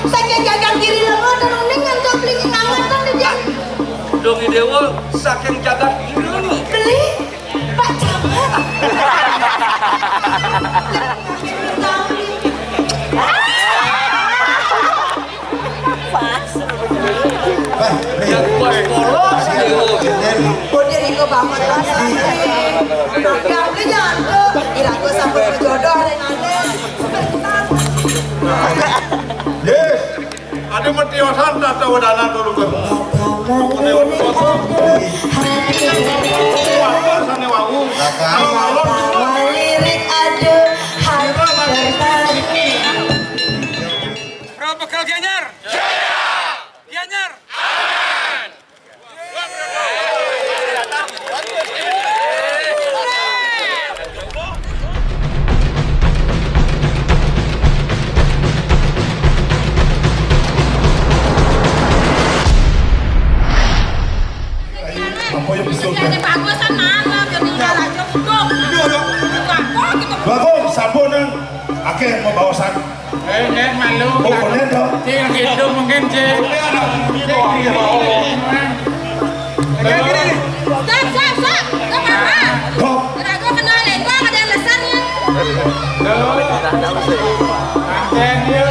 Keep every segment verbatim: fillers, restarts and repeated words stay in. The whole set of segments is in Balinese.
Saking jagat Giri Lenga, dan uning ngantuk beli ngamatan di dia. Dong Dewa, saking jagat Giri Lenga. Beli, Pak Camat. Pas. Bah, nih. Yang kuas polos, Dewa. Nih. Kok dia nih kebangun banget? Yang beli jangan tuh, dilaku sampai jodoh dengan Yes. Ada mati osan tak tahu dana dulu ke. Ada waktu kosong. Waktu sana wau. Kalau malam lirik ada hati tertarik. Pro Bekel Gianyar. Gianyar. Apa yang betul? Jadi bagusan malam, jadi nggak aja uduk. Iya, iya. Uduk, oh, gitu. Bagus, sampun, Nang. Akeh mau bawasan. Eh, Nen, malu. Oh, Nen, toh? Cil, gitu mungkin, Cil. Stop, stop, stop. Nggak apa-apa. Stop. Ragu kenal Lengkong, ada yang lesan, ya? Santai, dia.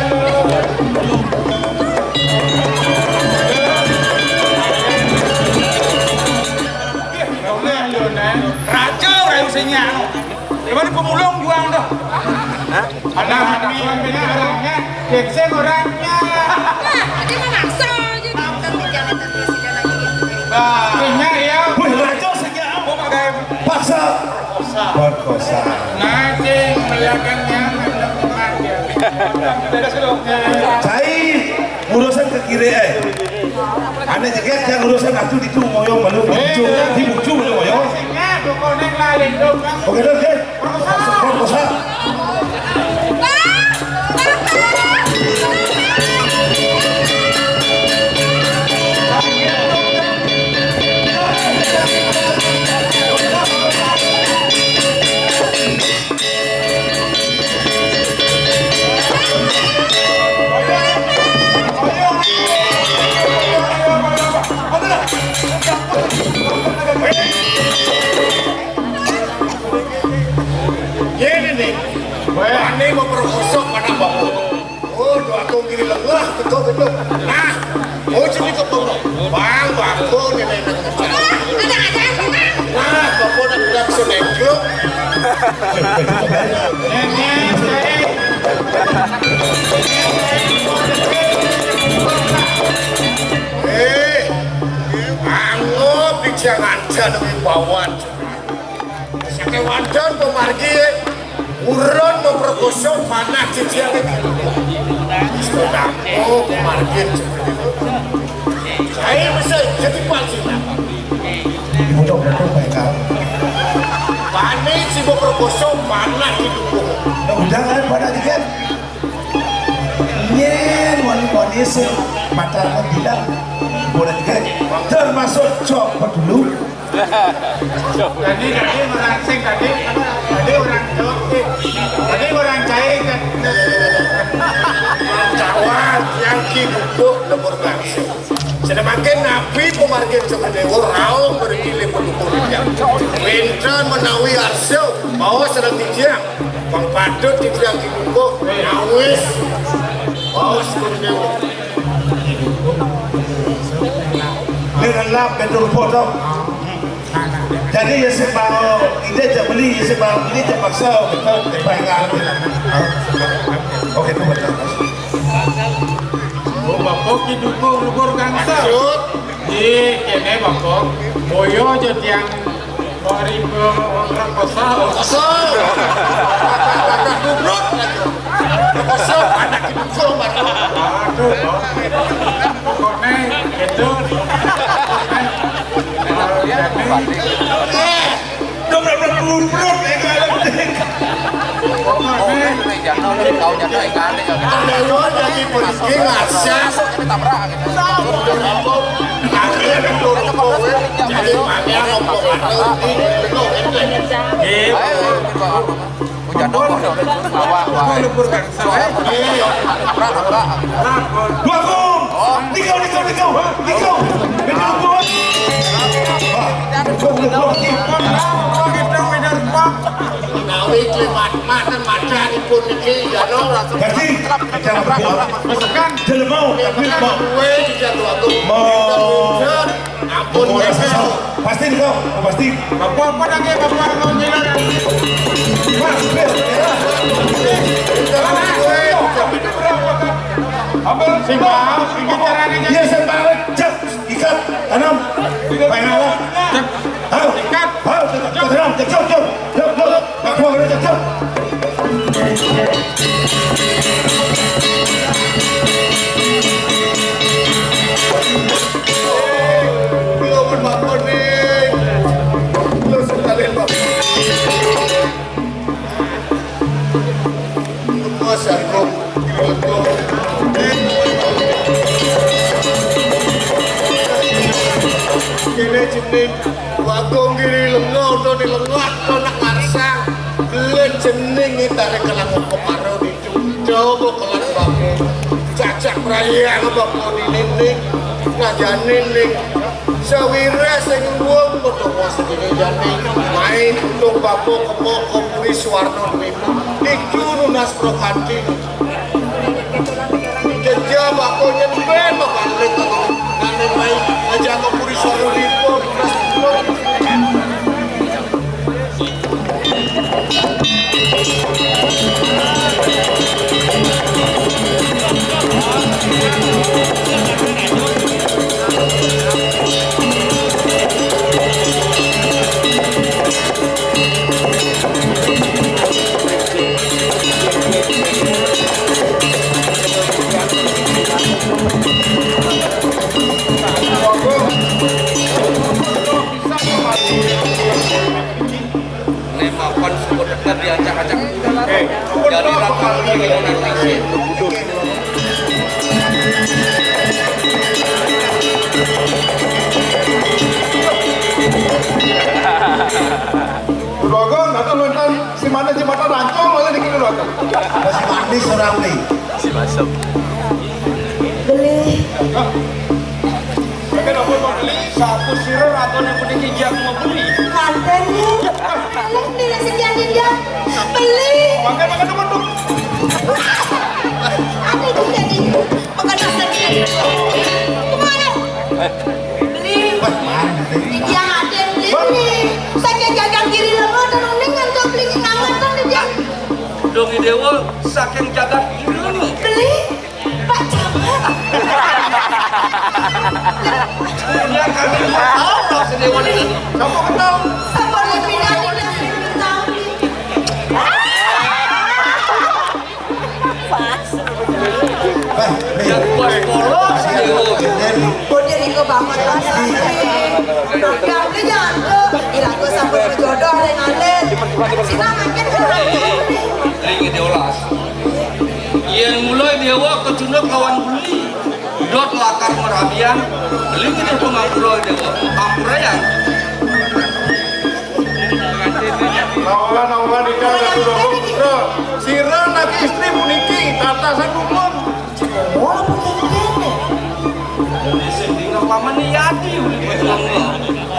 Raja orang sini, ya. Gimana pemulung juang, tuh? Hah? Ada, ada, ada orangnya, Jackson orangnya. Nah, dia mah maksa aja. Nah, punya ya. Wih, raja sejak apa pakai paksa? Perkosa. Nah, cing, melihatkan yang ada. Cai, urusan ke kiri, eh. Ane jeget yang urusan atuh ditu moyong malu ditu, di bucu malu moyong. Oke, oke. Ini nih, ini mau perkosok mana bapak? Oh, doa kau gini lah, wah, betul, betul. Nah, oh, jadi kau tahu, Bang, Bang, kau ni, ni, ni. Ada, ada, ada. Nah, kau pun nak bilang so neglect. Eh, anggap di jangan jadi bawan. Sakewanten pamargi urun maperkosa manah cician. Sedang, oh, pamargi. Saya mesti jadi palsu. Ibu dok, betul, baik, Kak. Pani si maperkosa manah di tubuh. Nah, udah kan, pada tiket. Nyen, wani-wani sing mataran bilang, boleh tiket. Termasuk cok pedulu. Tadi, tadi orang sing tadi, tadi orang Jawa, eh, tadi orang Cai kan. Kawan yang kidupuk lembur bangsa. Sedemakin Nabi pemargin Semedewa rauh berkilih pendukung dia. Pinter menawi arsa, bawa sedang tijang. Bang patut tijang kidupuk, nyawis. Bawa Semedewa. Ini lelap betul foto. Jadi ya sing mau ide aja beli, ya sing mau beli aja paksa, kita bayar. Oke, itu betul. Oh, Bapak ki dukung lubur gangsa. Maksud? Di kene Bapak, boyo aja tiang kori perkosa. Kesel. Anak goblok. Kesel, anak itu kesel, Bapak. Aduh, Bapak. Pokoknya itu. Eh, dobrak-dobrak pelurut, eh, kalau pokoknya. Kalau jadi polisi ngasas. Akhirnya pelurut kowe, jadi mana ngomong. Iya. Jatuh. Awak, awak. Dua kong. Tiga, tiga, tiga. Tiga. Beda pun. Wah. Menawi klimat matan macan pun niki, ya, no. Jadi, jangan berbuat. Bukan. Jelema, tapi mau. Kue di Jatuh Agung. Mau. Ampun, mau rasa salah. Pasti nih, kau. Pasti. Bapak apa lagi, Bapak? Mau nyilar. Mas, Bil, ya. Ambil. Sing, Pak. Sing, Pak. Iya, saya tarik. Cek. Ikat. Tanam. Pengen apa? Cek. Halo. Ikat. Halo. Cek. Tanam. Cek. Cek. Cek. Cek. Cek. Cek. Cek. Belum, Pak Kuning. Belum sekali, Pak. Mas Agung. Kene jeneng Bagong Giri Lengo, to ni lengo, to nak marsang. Len jeneng ni tarik kelang keparo di Coba kelas baku. Cacak merayang baku di ninding. Ngajani ning. Sawira sing wong padha wasedene jane. Main untung baku kemoko puri Suwarno niku. Niku nunas prokanti. Jejak baku nyemben balik. Ngene main aja kok puri Suwarno niku. Nunas prokanti. Nek mapan sumber dekat diacak-acak. Jadi rakal ini dengan nasib. Dogon, atau nonton si mana si mata rancong, mana dikit dulu, Dogon. Masih mandi seorang nih. Si Masem. Beli. Sapu sira ragane puniki jagma beli. Manten. Alah, nila sekian indah. Beli. Makan, makan, makan, makan. Aku itu jadi makan masak dia. Kemana? Beli. Yang ada beli. Saking jagang kiri lemah, terus ning ngantuk beli ngangetan dia. Dong Dewa, saking jagat kiri lemah. Beli. Pak Camat. Ya, kami mau tahu maksudnya wanita. Kamu kenal? Apa lebih dari kita tahu nih? Yang kuat polos, ya. Bodi Riko bangun lagi. Kami jangan tuh, dilaku sampai berjodoh yang aneh. Sina makin kurang. Ring diolas. Yen mula Dewa kecunduk lawan beli. Dot lakar merabian, beli ngene pangapura Dewa. Ampura ya. Nawa, nawa, nikah, satu, dua, putra. Sira nak istri puniki, tatasan umum. Oh, apa kene? Sing dina paman ni yadi, uli.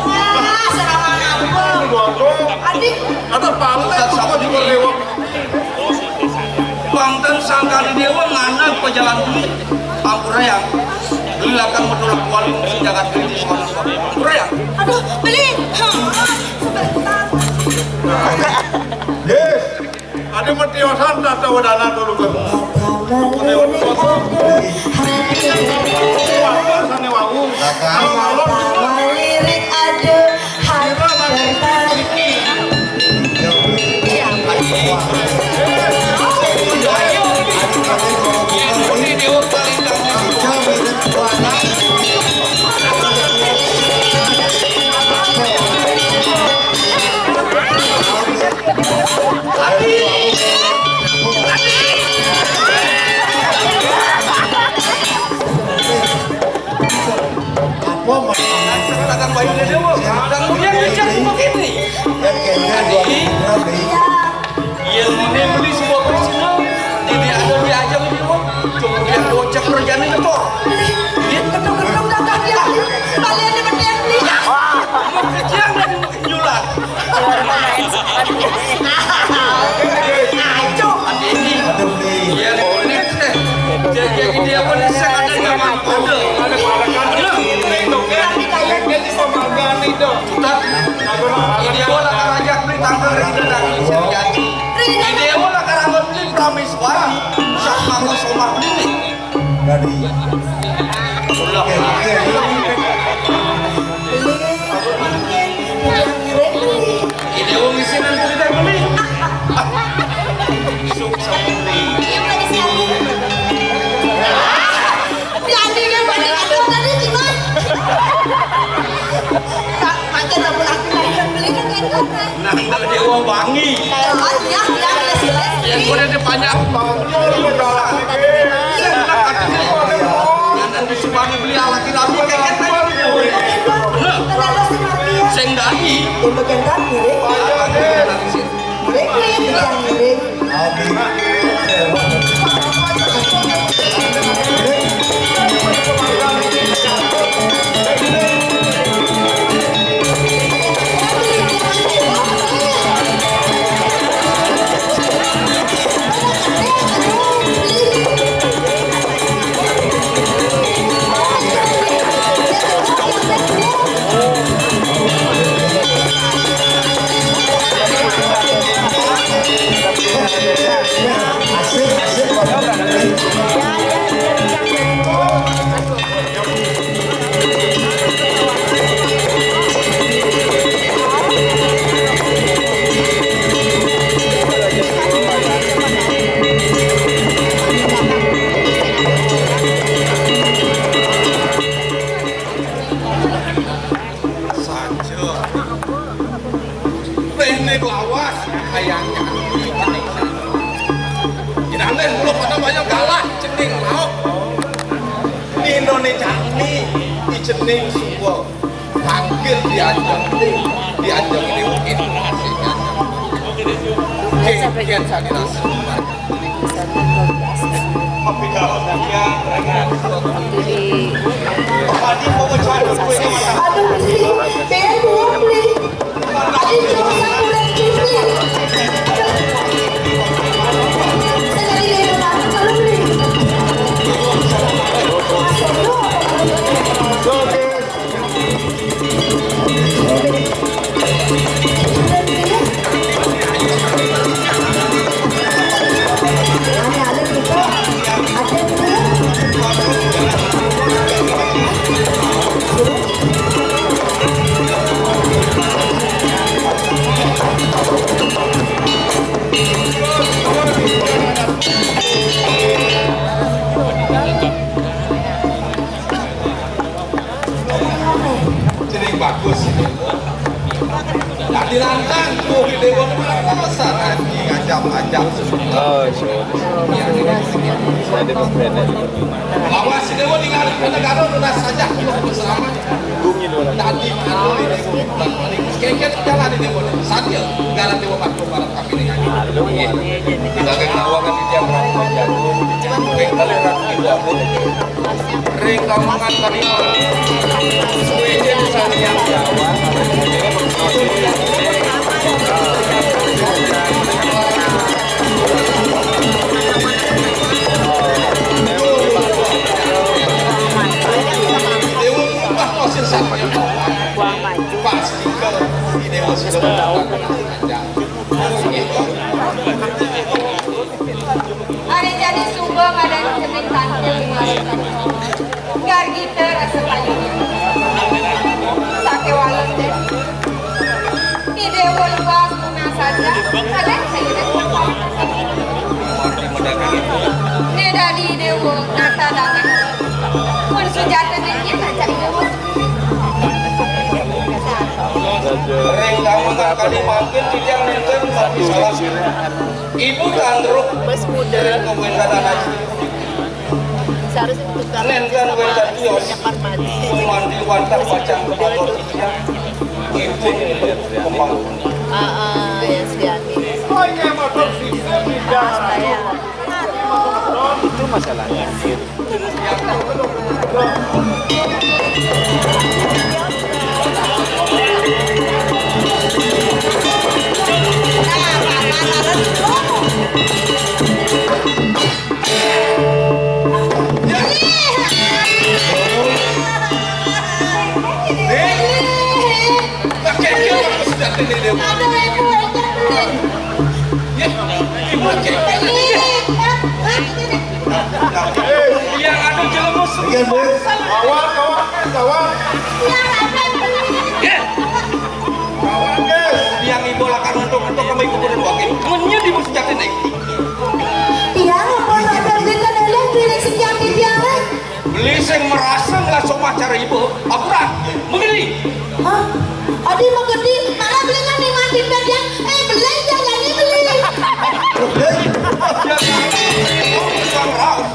Wah, serawan apa? Adik. Ada paling, kok di Dewa. Panten sangkali Dewa nganang pejalan beli. Ampura ya. Beli lakar medul kuali musuh jagat beli di sana. Ampura ya. Aduh, beli. Sebentar. Yes. Ada mati osan tak tahu dana dulu ke. Ada mati osan. Wah, sana wau. Kalau malam itu. Lirik ada. Apa Cek kerjaan itu, Pok. Gedung-gedung datang dia. Balian di bedeng nih. Mau kerja nggak nyulat? Aduh. Iya, unik. Jadi, jadi dia pun bisa ada zaman kode. Tapi kayak gitu. Tapi ini orang ngajak beli tanggal Rina dan Sri Jadi. Ini orang ngajak beli Prameswara. Siapa mau somah beli? Dari Ini wong isinan cerita beli. Sukses beli. Iya, Pak, di sini. Di anjingnya Pak, di kantor tadi, Cimot. Tak, macam tak pulang, kita beli kan, kan, kan. Nah, kita dia uang bangi. Kayak, oh, iya, iya, iya, sih, Les. Yang gue udah dipanjang. Yang nanti suka beli alat kita, gue kayak gitu. Nah, sing dadi. Saja. Rene lawas kayaknya. Inane mulo pada banyak galah cening lauk. Inone jani ijening suwa. Panggil diajeng, diajeng ini mungkin. Oke, oke, saya dirasa. Jeneng bagus. Nah, dilantang tuh di Dewan Pengawasan, anjing, ngajak-ngajak. Oh, iya. Saya di Mas Bennett. Lawas si Dewa ningali negara lunas saja, selama. Tadi malu ini, kengket jalan ini, Dewa. Sadil, gara Dewa Batu Barat kami ini. Sebagai kawan kan dia merasa jago. Kita lihat itu aku. Ring kampung tadi. Wih, dia bisa lihat Jawa. Dewa Mumbah Osir Satya. Pas tinggal di Dewa sudah. Ari jani suba ngadan cening tangkil di malam. Gargita rasa payu. Sate walem deh. Ide luas guna saja. Ada saya. Ne dadi dewa kata datang. Pun sujata niki ngajak dewa. Ring kamu kali mampir titiang nenten tapi salah. Ibu tandruk. Bos muda. Ring kamu yang kata nasi. Seharusnya tukar. Nenten wénten tios. Mandi wantah pacang kepada titiang. Itu kembang. Ah, ah, ya, si Ani. Pokoknya motor sisa di jalan. Itu masalahnya. Iya, Bos. Kawan, kawan, kawan. Nggih. Kawan, guys. Tiang iba lakar untuk, untuk kami kuburan wakil. Menyang di bos jati nih. Tiang ampun matur kinten, Ulun bilih sejati tiang, eh. Beli sing merasa ngelah somah cara iba, apuran. Begini. Hah? Adi magedi, malah beli kan ni mati tiang. Eh, beli jangan ni beli. Beli. Jangan. Tukang raus.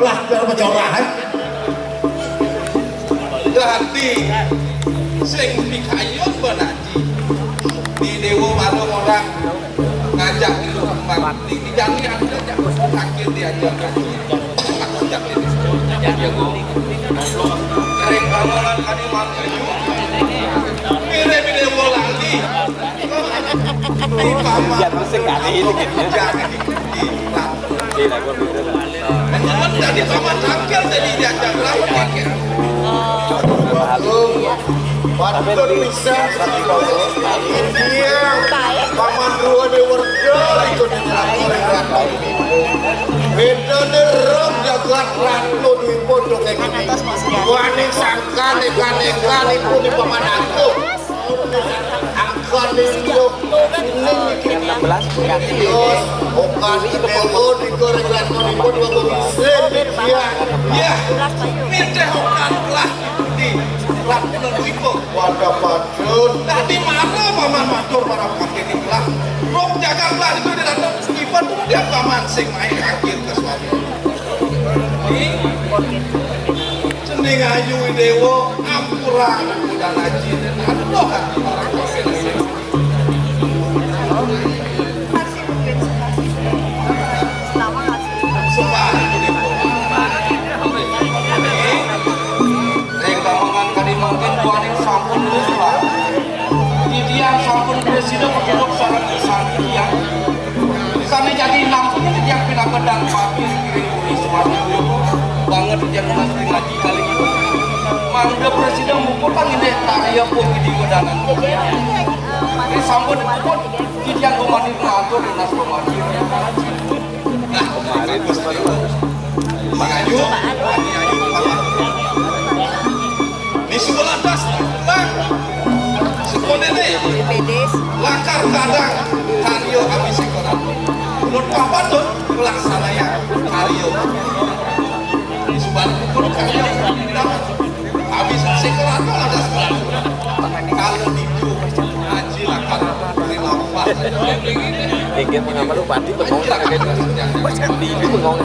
Lah, dalam pecorahan. Dadi sing pikayun benaji. Di Dewa Malu orang ngajak itu kembang. Di, di jani ada jak sakit diajak kaji. Ngajak ini. Jadi aku kering bangunan tadi malu. Pilih-pilih bola lagi. Di paman. Biar mesti kali ini gitu. Jadi. Iya, gua bener. Menyebut dari paman tangkil jadi diajak berapa pikir? Waduh, waduh, bisa. Iya, paman dua di Werda ikut nyerang orang Ratu. Beda derem jagat Ratu di pondok kayak gini. Wani sangkan ikan-ikan ibu di paman aku. Angkon ibu. Enam belas. Terus, bukan di Dewa, di Korea, di Korea, di Korea, di Korea. Ya, minta bukan lah di Ratu Ibu. Wadah patut. Tadi mana paman matur para pakai ikhlas. Rok jagat lah itu di Ratu Ibu dia paman sing main akhir ke suami. Ini Sending ayu Dewa, ampura dan aji dan aduh hati orang. Sembah Dewa. Ring bangunan kadi mangkin buaning sampun wis, Pak. Titiang sampun presida petunjuk sareng pisan titiang. Sami jagi nampun titiang pinaka dan pati ring puri suwarga. Banget titiang nunas ngaji kali. Mangda presida muputang indik karya pun di wedangan. Ini sampun muput titiang gumanti ngatur nunas gumanti. Nah, kemarin Mangayu, Mangayu, Mangayu. Di sebelah atas, Bang. Sekolah ini. Lakar kadang karyo kami sekolah. Menurut Papa tuh pelaksananya karyo. Di sebelah pukul karyo. Habis sekolah tuh ada sekolah. Kalau di itu, haji lakar di lampah. Ingin mengamal upati bengong. Di itu bengong.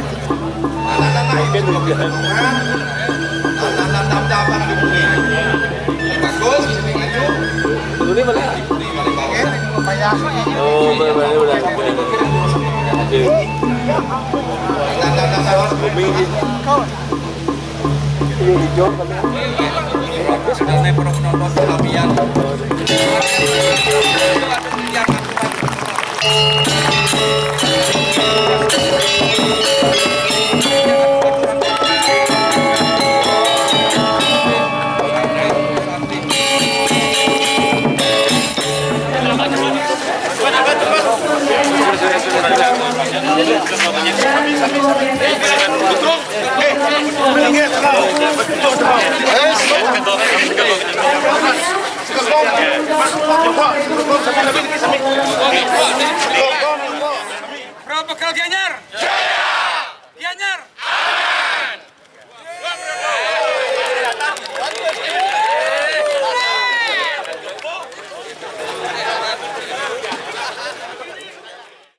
Ini mana? Oh, boleh, boleh, boleh. Oke. Ini hijau, tapi bagus. Sudah para penonton, kami yang